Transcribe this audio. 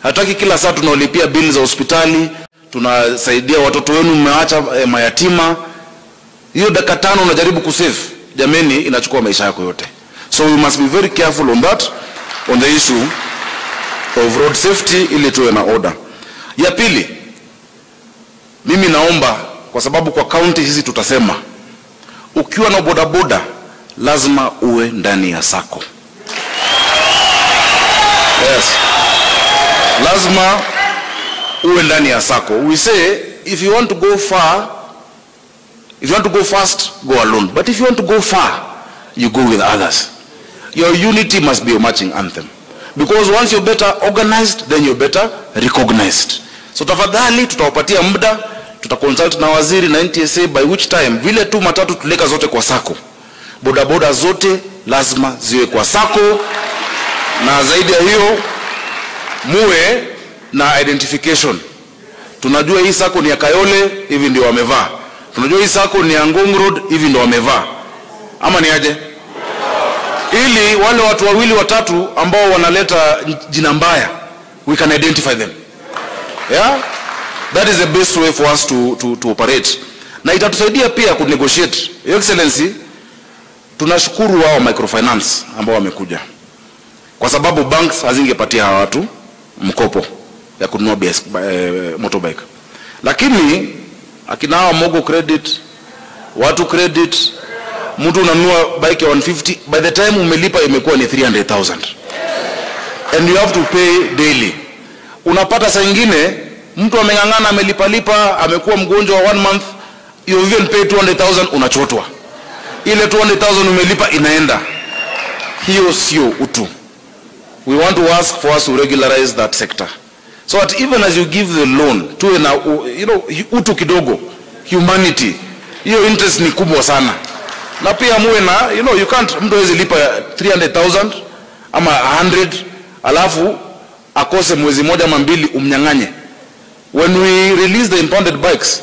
Hataki kila saa tunaolipia bili za hospitali, tunasaidia watoto wenu mmeacha mayatima. Hiyo dakika 5 unajaribu kusave, jameni, inachukua maisha yako yote. So we must be very careful on that, on the issue of road safety, ili tuwe na order. Ya pili, mimi naomba, kwa sababu kwa county hizi tutasema, ukiwa na bodaboda lazima uwe ndani ya sacco. Yes. Lazima uwe ndani ya sacco. We say if you want to go far, if you want to go fast, go alone. But if you want to go far, you go with others. Your unity must be a marching anthem. Because once you're better organized, then you're better recognized. So tafadhali tutawapatia muda, tutaconsult na waziri na NTSA, by which time vile tu matatu tuleka zote kwa sacco. Bodaboda zote lazima ziwe kwa sacco, na zaidi ya hiyo muwe na identification. Tunajua hii sacco ni ya Kayole, hivi ndio wamevaa. Tunajua hii sacco ni ya Ngong Road, hivi ndio wamevaa. Ama ni aje? Ili wale watu wawili watatu ambao wanaleta jina mbaya, we can identify them. Yeah? That is the best way for us to operate. Na itatusaidia pia ku negotiate. Your Excellency, tunashukuru wao microfinance ambao wamekuja. Kwa sababu banks hazingepatia hawa watu mkopo ya kununua motorbike. Lakini akina hawa Mogo Credit, Watu Credit, mtu unanunua bike ya 150, by the time umelipa imekuwa ni 300,000. And you have to pay daily. Unapata saa nyingine mtu ameng'ang'ana, amelipalipa, amekuwa mgonjwa wa 1 month, you even pay 200,000, unachotwa. Ile 200,000 umelipa inaenda. Hiyo sio utu. We want to ask for us to regularize that sector. So that even as you give the loan, tuwe na, you know, utu kidogo, humanity. Hiyo interest ni kubwa sana. Na pia muwe na, you know, you can't, mtu hawezi lipa 300,000 ama 100, alafu akose mwezi moja ama mbili umnyang'anye. When we release the impounded bikes,